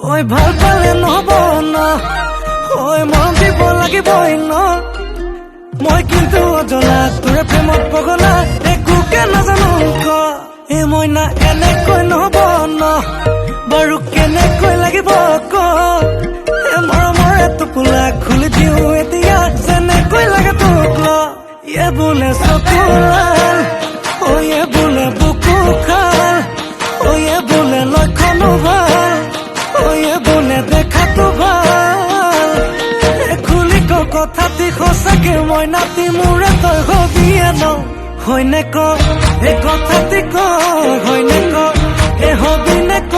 ঐ ভাল পালে নহ'ব ন, ঐ মৰম দিব লাগিবই ন। মই কিন্তু অজলা, তোৰে প্ৰেমত পগলা, একোকে নাজানো ক। এ মইনা, এনেকৈ নহ'ব ন, বাৰু কেনেকৈ লাগিব ক? এ মৰমৰে টোপোলা খুলি দিওঁ এতিয়া, যেনেকৈ লাগে তোক ল। এ বোলে চকু লাল, ঐ এ বোলে বুকু খাল, ঐ এ বোলে লক্ষণো ভাল, ঐ এ বোলে দেখাটো ভাল। এ খুলি ক কথাটি সঁচাকে মই নাতি, মোৰে তই হবিয়ে ন, হয়নে ক? এই কথাটি ক, হয়নে ক? এ হবি নে ক?